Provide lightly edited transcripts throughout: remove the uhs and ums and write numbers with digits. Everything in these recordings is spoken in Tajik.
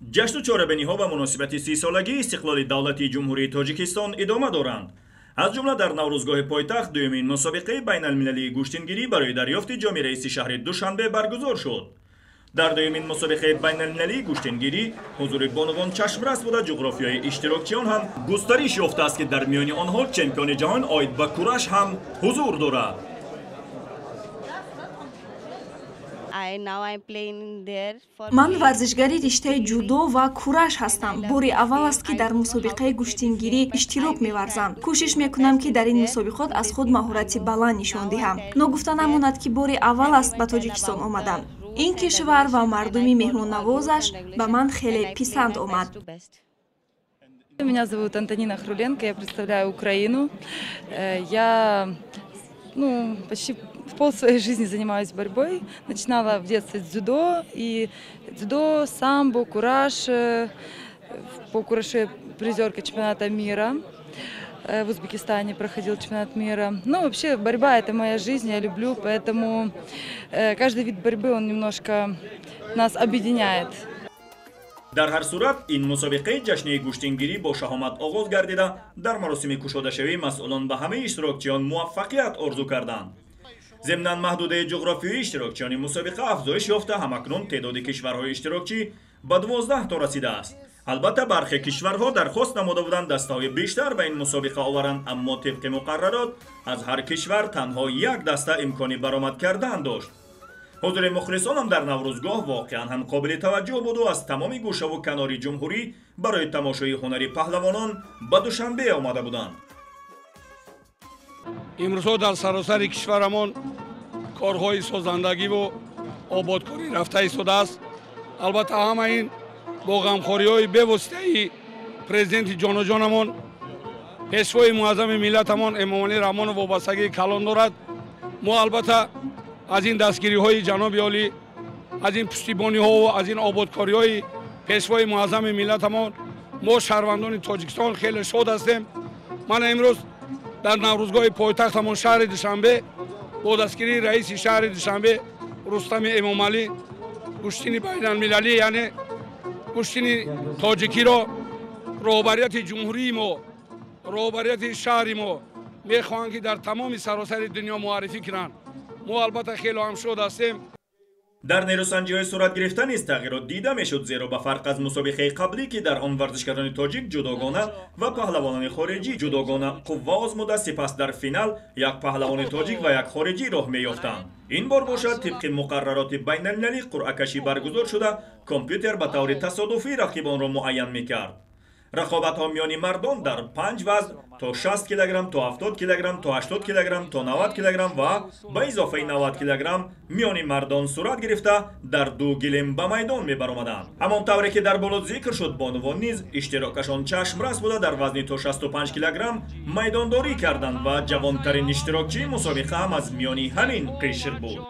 Ҷашну чорабиниҳо ба муносибати 30-солагии истиқлоли давлатии Ҷумҳурии Тоҷикистон идома доранд. Аз ҷумла дар Наврӯзгоҳи пойтахт дуюмин мусобиқаи байналмилалии гӯштингирӣ барои дарёфти ҷоми раиси шаҳри Душанбе баргузор шуд. Дар дуюмин мусобиқаи байналмилалии гӯштингирӣ ҳузури бонувон чашмрас буда, ҷуғрофиёи иштирокчиён ҳам густариш ёфтааст, ки дар миёни онҳо чемпиони ҷаҳон оид ба кураш ҳам ҳузур дорад. Ман варзишгари риштаи ҷудо ва кураш ҳастам. Бори аввал аст, ки дар мусобиқаи гӯштингирӣ иштирок меварзам. Кӯшиш мекунам, ки дар ин мусобиқот аз худ маҳорати баланд нишон диҳам. Ногуфта намонад, ки бори аввал аст ба Тоҷикистон омадам. Ин кишвар ва мардуми меҳмоннавозаш ба ман хеле писанд омад. Меня зовут Антонина Хруленко, я представляю Украину. Я почти пол своей жизни занимаюсь борьбой. Начинала в детстве с дзюдо, и дзюдо, самбо, кураш. По курашу я призерка чемпионата мира. В Узбекистане проходил чемпионат мира. Ну, вообще, борьба – это моя жизнь, я люблю, поэтому каждый вид борьбы, он немножко нас объединяет. Дар ҳар сурат ин мусобиқаи ҷашнии гӯштингирӣ бо шаҳомат оғоз гардида, дар маросими кушодашавӣ масъулон ба ҳамаи иштирокчиён муваффақият орзу карданд. Зимнан маҳдудаи ҷуғрофиёи иштирокчиёни мусобиқа афзоиш ёфта, ҳамакнун теъдоди кишварҳои иштирокчӣ ба 12 то расидааст. Албатта, бархе кишварҳо дархост намуда буданд дастаҳои бештар ба ин мусобиқа оваранд, аммо тибқи муқаррарот аз ҳар кишвар танҳо як даста имкони баромад кардан дошт. Ҳузури мухлисонам дар Наврӯзгоҳ воқеан ҳам қобили таваҷҷӯҳ буду аз тамоми гӯшаву канори ҷумҳурӣ барои тамошои ҳунари паҳлавонон ба Душанбе омада буданд. Имрӯзҳо дар саросари кишварамон корҳои созандагиву ободкорӣ рафта истодааст. Албатта, ҳама ин бо ғамхориҳои бевоситаи президенти ҷоноҷонамон, пешвои муаззами миллатамон Эмомалӣ Раҳмонов вобастагии калон дорад. Мо албатта аз ин дастгириҳои ҷаноби олӣ, аз ин пуштибониҳову аз ин ободкориҳои пешвои муаззами миллатамон мо шаҳрвандони Тоҷикистон хеле шод ҳастем. Мана имрӯз дар Наврӯзгоҳи пойтахтамон шаҳри Душанбе бо дастгирии раиси шаҳри Душанбе Рустами Эмомалӣ гӯштини байналмилалӣ, яъне гӯштини тоҷикиро роҳбарияти ҷумҳурии мо, роҳбарияти шаҳри мо мехоҳанд, ки дар тамоми саросари дунё муаррифӣ кунанд. Мо албатта хеле ҳам шод ҳастем. Дар нерӯсанҷиҳои сурат гирифта низ тағйирот дида мешуд, зеро ба фарқ аз мусобиқаи қаблӣ, ки дар он варзишгарони тоҷик ҷудогона ва паҳлавонони хориҷӣ ҷудогона қувва озмуда, сипас дар финал як паҳлавони тоҷик ва як хориҷӣ роҳ меёфтанд. Ин бор бошад, тибқи муқаррароти байналмилалӣ қуръакашӣ баргузор шуда, компютер ба таври тасодуфӣ рақибонро муайян мекард. Рақобатҳо миёни мардон дар 5 вазн то 60 килограмм, то 70 килограмм, то 80 килограмм, то 90 килограмм ва ба изофаи 90 килограмм миёни мардон сурат гирифта, дар ду гилем ба майдон мебаромаданд. Ҳамон тавре ки дар боло зикр шуд, бонувон низ иштирокашон чашмрас буда, дар вазни то 65 килограмм майдондорӣ карданд ва ҷавонтарин иштирокчии мусобиқа ҳам аз миёни ҳамин қишр буд.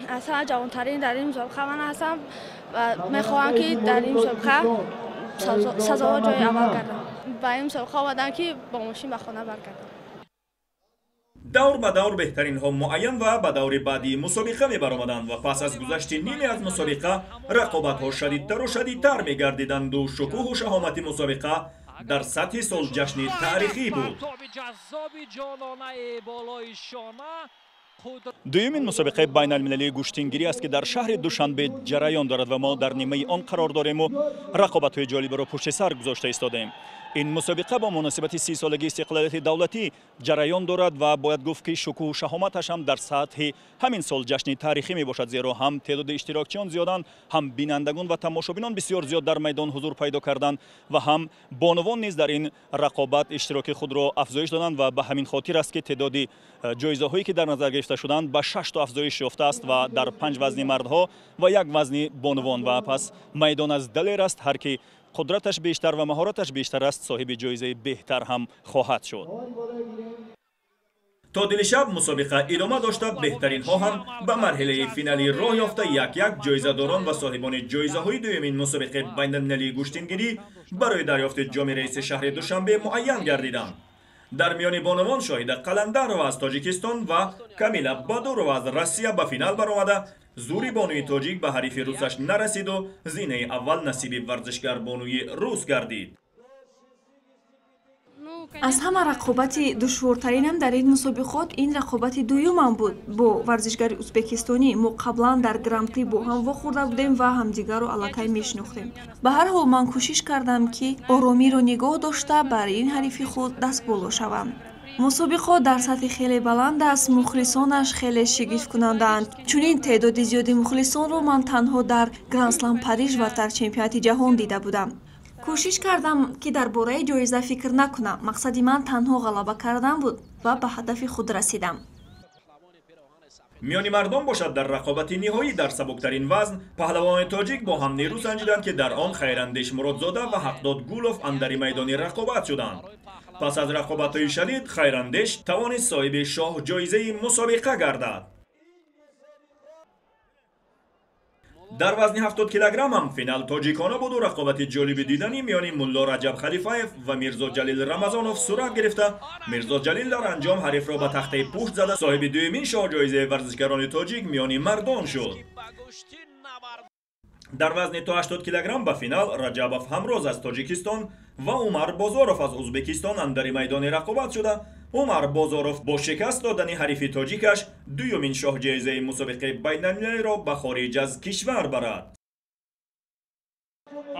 Аз ҳама ҷавонтарин дар ин мусобиқа ман ҳастам ва мехоҳам, ки дар ин мусобиқа сазовор ҷои аввал гардам. Ба ин мусобиқа омадам, ки бо мошин ба хона баргардам. Давр ба давр беҳтаринҳо муайян ва ба даври баъдии мусобиқа мебаромаданд ва пас аз гузашти ниме аз мусобиқа рақобатҳо шадидтару шадидтар мегардиданду шукӯҳу шаҳомати мусобиқа дар сатҳи солҷашни таърихӣ буд. Дуюмин мусобиқаи байналмилалии гӯштингирӣ аст, ки дар шаҳри Душанбе ҷараён дорад ва мо дар нимаи он қарор дорему рақобатҳои ҷолибаро пушти сар гузошта истодаем. Ин мусобиқа бо муносибати 30-солагии истиқлолияти давлатӣ ҷараён дорад ва бояд гуфт, ки шукӯҳу шаҳоматаш ҳам дар сатҳи ҳамин сол ҷашни таърихӣ мебошад, зеро ҳам теъдоди иштирокчиён зиёданд, ҳам бинандагон ва тамошобинон бисёр зиёд дар майдон ҳузур пайдо карданд ва ҳам бонувон низ дар ин рақобат иштироки худро афзоиш доданд ва ба ҳамин хотир аст, ки теъдоди ҷоизаҳое, ки дар назар гирифта шуданд, ба 6 то афзоиш ёфтааст ва дар 5 вазни мардҳо ва 1 вазни бонувон. Ва пас майдон аз далер аст, ҳар ки қудраташ бештар ва маҳораташ бештар аст, соҳиби ҷоизаи беҳтар ҳам хоҳад шуд. То дили шаб мусобиқа идома дошта, беҳтаринҳо ҳам ба марҳилаи финалӣ роҳ ёфта, як-як ҷоизадорон ва соҳибони ҷоизаҳои дуюмин мусобиқаи байналмилалии гӯштингирӣ барои дарёфти ҷоми раиси шаҳри Душанбе муайян гардиданд. Дар миёни бонувон Шоҳида Қаландарова аз Тоҷикистон ва Камила Бадурова аз Россия ба финал баромада, Зури бонуи тоҷик ба ҳарифи русаш нарасиду зинаи аввал насиби варзишгар бонуи рус гардид. Аз ҳама рақобати душвортаринам дар ин мусобиқот ин рақобати дуюмам буд бо варзишгари ӯзбекистонӣ. Мо қаблан дар гран-при бо ҳам вохӯрда будем ва ҳамдигарро аллакай мешинохтем. Ба ҳар ҳол ман кӯшиш кардам, ки оромиро нигоҳ дошта бар ин ҳарифи худ дастболо шавам. Мусобиқот дар сатҳи хеле баланд аст, мухлисонаш хеле шигифткунандаанд. Чунин теъдоди зиёди мухлисонро ман танҳо дар Гранд-слам Париж ва дар чемпионати ҷаҳон дида будам. Кӯшиш кардам, ки дар бораи ҷоиза фикр накунам. Мақсади ман танҳо ғалаба кардан буд ва ба ҳадафи худ расидам. Миёни мардон бошад, дар рақобати ниҳоӣ дар сабуктарин вазн паҳлавони тоҷик бо ҳам нерӯ санҷиданд, ки дар он Хайрандеш Муродзода ва Ҳақдод Гулов андари майдони рақобат шуданд. Пас аз рақобатҳои шадид Хайрандеш тавонист соҳиби шоҳ ҷоизаи мусобиқа гардад. Дар вазни 70 килограмм ҳам финал тоҷикона буду рақобати ҷолиби диданӣ миёни Мулло Раҷаб Халифаев ва Мирзо Ҷалил Рамазонов сурат гирифта, Мирзо Ҷалил дар анҷом ҳарифро ба тахтаи пушт зада соҳиби дуюмин шоҳҷоизаи варзишгарони тоҷик миёни мардон шуд. Дар вазни то 80 килограмм ба финал Раҷабов Ҳамроз аз Тоҷикистон ва Умар Бозоров аз Ӯзбекистон андари майдони рақобат шуда, Умар Бозоров бо шикаст додани ҳарифи тоҷикаш дуюмин шоҳҷоизаи мусобиқаи байналмилалиро ба хориҷ аз кишвар барад.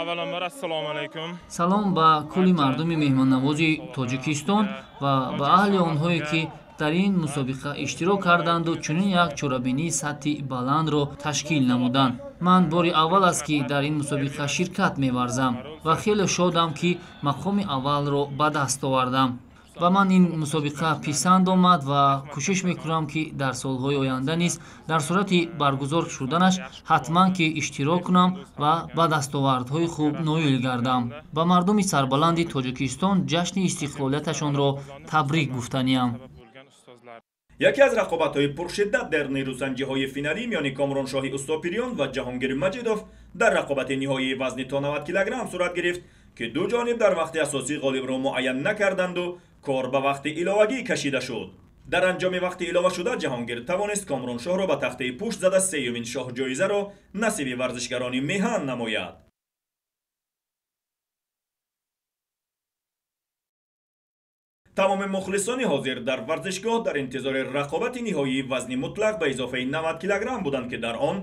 Авваланбор, ассалому алайкум. Салом ба кулли мардуми меҳмоннавози Тоҷикистон ва ба аҳли онҳое, ки дар ин мусобиқа иштирок карданду чунин як чорабинии сатҳи баландро ташкил намуданд. Ман бори аввал аст, ки дар ин мусобиқа ширкат меварзам ва хеле шодам, ки мақоми аввалро ба даст овардам. Ба ман ин мусобиқа писанд омад ва кӯшиш мекунам, ки дар солҳои оянда низ дар сурати баргузор шуданаш ҳатман ки иштирок кунам ва ба дастовардҳои хуб ноил гардам. Ба мардуми сарбаланди Тоҷикистон ҷашни истиқлолияташонро табрик гуфтаниам. Яке аз рақобатҳои пуршиддат дар нерӯсанҷиҳои финалӣ миёни Комроншоҳи Устопириён ва Ҷаҳонгир Маҷидов дар рақобати ниҳоии вазни то 90 килограмм сурат гирифт, ки ду ҷониб дар вақти асосӣ ғолибро муайян накарданду кор ба вақти иловагӣ кашида шуд. Дар анҷоми вақти иловашуда Ҷаҳонгир тавонист Комроншоҳро ба тахтаи пушт зада сеюмин шоҳҷоизаро насиби варзишгарони меҳан намояд. Тамоми мухлисони ҳозир дар варзишгоҳ дар интизори рақобати ниҳоии вазни мутлақ ба изофаи 90 килограмм буданд, ки дар он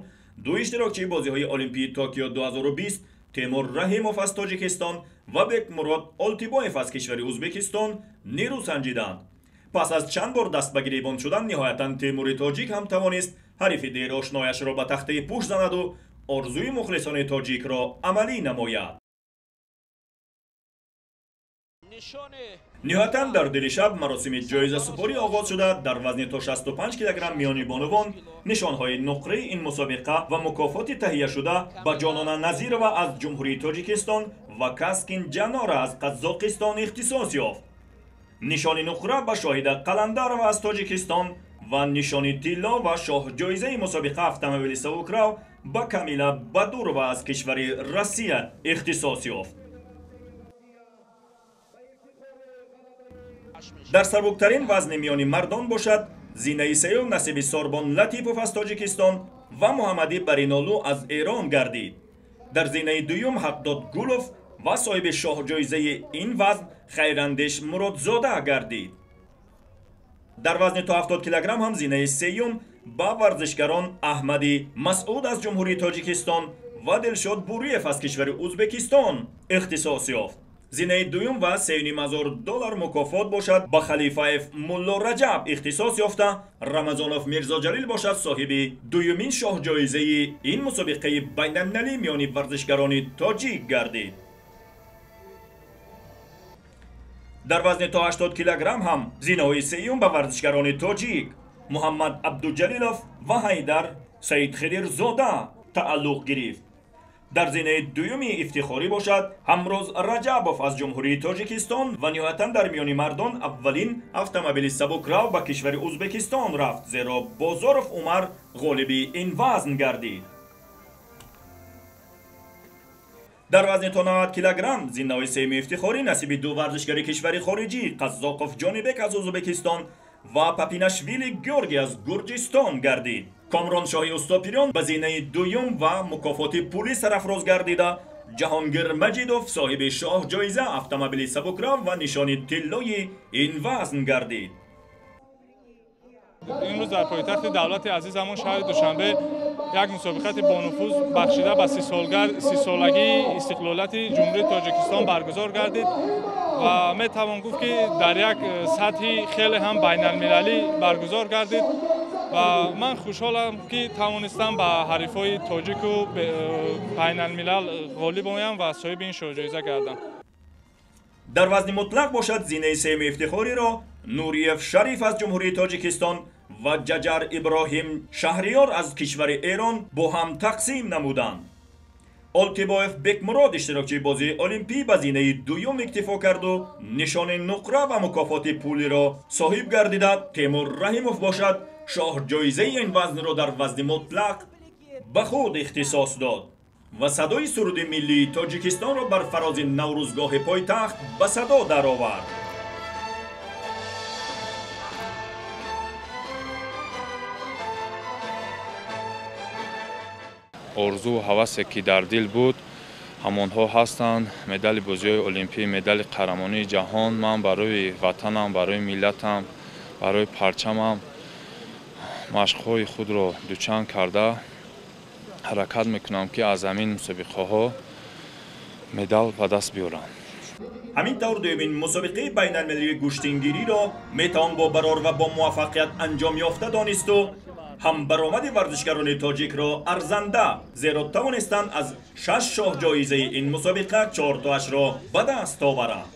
ду иштирокчии бозиҳои Олимпии Токио 2020, Темур Раҳимов аз Тоҷикистон ва Бекмурод Олтибоев аз кишвари Ӯзбекистон нерӯ санҷиданд. Пас аз чанд бор даст ба гиребон шудан ниҳоятан Темури тоҷик ҳам тавонист ҳарифи дерошнояшро ба тахтаи пушт занаду орзуи мухлисони тоҷикро амалӣ намояд. Ниҳоятан дар дили шаб маросими ҷоизасупорӣ оғоз шуда, дар вазни то 65 килограмм миёни бонувон нишонҳои нуқраи ин мусобиқа ва мукофоти таҳияшуда ба Ҷонона Назирова аз Ҷумҳурии Тоҷикистон ва Каскин Ҷанора аз Қазоқистон ихтисос ёфт. Нишони нуқра ба Шоҳида Қаландарова аз Тоҷикистон ва нишони тилло ва шоҳҷоизаи мусобиқа, автомобили сабукрав, ба Камила Бадурова аз кишвари Россия ихтисос ёфт. Дар сабуктарин вазни миёни мардон бошад, зинаи сеюм насиби Сорбон Латипов аз Тоҷикистон ва Муҳаммади Баринолу аз Эрон гардид. Дар зинаи дуюм Ҳақдод Гулов ва соҳиби шоҳҷоизаи ин вазн Хайрандеш Муродзода гардид. Дар вазни то 70 килограмм ҳам зинаи сеюм ба варзишгарон Аҳмади Масъуд аз Ҷумҳурии Тоҷикистон ва Дилшод Буриев аз кишвари Ӯзбекистон ихтисос ёфт. Зинаи дуюм ва 3,5 ҳазор доллар мукофот бошад, ба Халифаев Мулло Раҷаб ихтисос ёфта, Рамазонов Мирзоҷалил бошад соҳиби дуюмин шоҳҷоизаи ин мусобиқаи байналмилалӣ миёни варзишгарони тоҷик гардид. Дар вазни то 80 килограмм ҳам зинаҳои сеюм ба варзишгарони тоҷик Муҳаммад Абдуҷалилов ва Ҳайдар Саидхидирзода тааллуқ гирифт. Дар зинаи дуюми ифтихорӣ бошад Ҳамроз Раҷабов аз Ҷумҳурии Тоҷикистон ва ниҳоятан дар миёни мардон аввалин автомобили сабукрав ба кишвари Ӯзбекистон рафт, зеро Бозоров Умар ғолиби ин вазн гардид. Дар вазни то 90 килограмм зинаҳои сеюми ифтихорӣ насиби ду варзишгари кишвари хориҷӣ, Қазоқов Ҷонибек аз Ӯзбекистон ва Папинашвили Георгий аз Гурҷистон гардид. Комроншоҳи Устопирён ба зинаи дуюм ва мукофоти пулӣ сарафроз гардида, Ҷаҳонгир Маҷидов соҳиби шоҳ ҷоиза, автомобили сабукрав ва нишони тиллои ин вазн гардид. Имрӯз дар пойтахти давлати азизамон, шаҳри Душанбе, як мусобиқати бонуфуз бахшида ба 30-солагии истиқлолияти Ҷумҳурии Тоҷикистон баргузор гардид ва метавон гуфт, ки дар як сатҳи хеле ҳам байналмилалӣ баргузор гардид ва ман хушҳолам, ки тавонистам ба ҳарифҳои тоҷику байналмилал ғолиб оям ва соҳиби ин шоҳҷоиза гардам. Дар вазни мутлақ бошад, зинаи сеюми ифтихориро Нуриев Шариф аз Ҷумҳурии Тоҷикистон ва Ҷаҷар Иброҳим Шаҳриёр аз кишвари Эрон бо ҳам тақсим намуданд. Олтибоев Бекмурод, иштирокчии бозии олимпӣ, ба зинаи дуюм иктифо карду нишони нуқра ва мукофоти пулиро соҳиб гардида, Темур Раҳимов бошад, шоҳҷоизаи ин вазнро дар вазни мутлақ ба худ ихтисос дод ва садои суруди миллии Тоҷикистонро бар фарози Наврӯзгоҳи пойтахт ба садо даровард. Орзуву ҳавасе, ки дар дил буд, ҳамонҳо ҳастанд: медали бозиҳои олимпӣ, медали қаҳрамонии ҷаҳон. Ман барои ватанам, барои миллатам, барои парчамам машқҳои худро дучанд карда ҳаракат мекунам, ки аз ҳамин мусобиқаҳо медал ба даст биёрам. Ҳамин тавр, дуюмин мусобиқаи байналмилалии гӯштингириро метавон бо барор ва бо муваффақият анҷом ёфта донисту ҳам баромади варзишгарони тоҷикро арзанда, зеро тавонистанд аз шаш шоҳҷоизаи ин мусобиқа чортоашро ба даст оваранд.